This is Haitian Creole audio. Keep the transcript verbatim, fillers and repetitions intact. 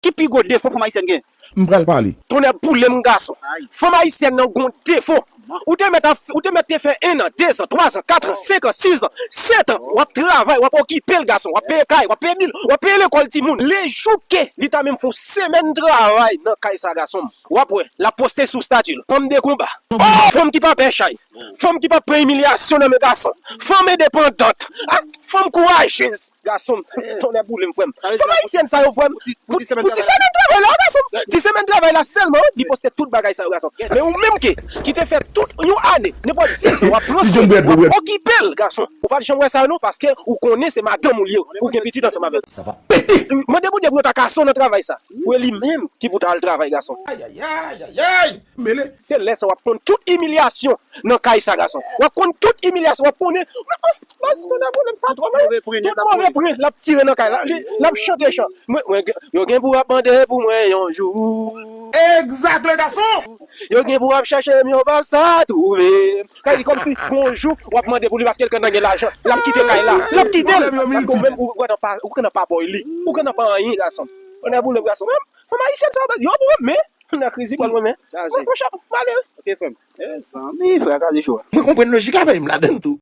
Ki pi gwo defo fanm ayisyèn gen? M pral pale. Tonnè boule m gason. Fanm ayisyèn nan gon defo. Ou te mèt ap, ou te mèt te fè en an, de zan, twa zan, kat an, senk an, sis an, sèt an, w ap travay, w ap okipe l gason, w ap peye kay, w ap peye bil, w ap peye lekòl timoun. Lejou ke li ta menm fè yon semèn travay nan kay sa gason m, w ap wè, l ap poste sou stati l. Fanm de konba. Oh! Fanm ki pa pè chay. Fanm ki pa pran imilyasyon nan men gason. Fanm endepandant. Ah, fanm kourajez. Gason m, tonnè boule m, frè m. Fanm ayisyèn sa yo, frè m, pou ti semèn travay la, gason m. Ti semèn travay la sèlman, li poste tout bagay sa yo, gason m. Men ou menm ke, ki te fè tout yon ane, nenpòt dis an, w ap pran swen, w ap okipe l, gason m. Ou pa t janm wè sa yo non, paske ou konnen se madanm ou l ye, ou gen pitit ansanm avè l. Mande Bondye pou yo ta kase w nan travay sa. Pou e li menm ki pou ta al travay, gason m. Ayayayayay! Mele! Se lè sa w ap konn tout imilyasyon nan kay sa, gason. W ap konn tout imilyasyon, w ap konnen. Bas, tonnè boule m sa twò, men. Tout move pwen, l ap tire nan kay la. Li, l ap chante chan. Mwen, mwen, yo gen pou ap mande pou mwen yon jou. Egzak, le gason! Yo gen pou ap chèche m, yo p ap sa twouve m. Kay li kòmsi, gon jou, w ap mande pou li paske l konn gen lajan. L ap kite kay la. L ap kite l. Paske ou menm, ou, ou konn pa, ou konn pa boy li. Ou konn pa anyen, gason. Tonnè boule m, gason. Fanm ayisyèn sa yo, yo bon, men. Nan kriz, li pral bon, men. Mwen, monchè, m ale. Ok, frè m. Eh, zanmi, frè, kaze cho a. Mwen konprann lojik la, men m ladann tou.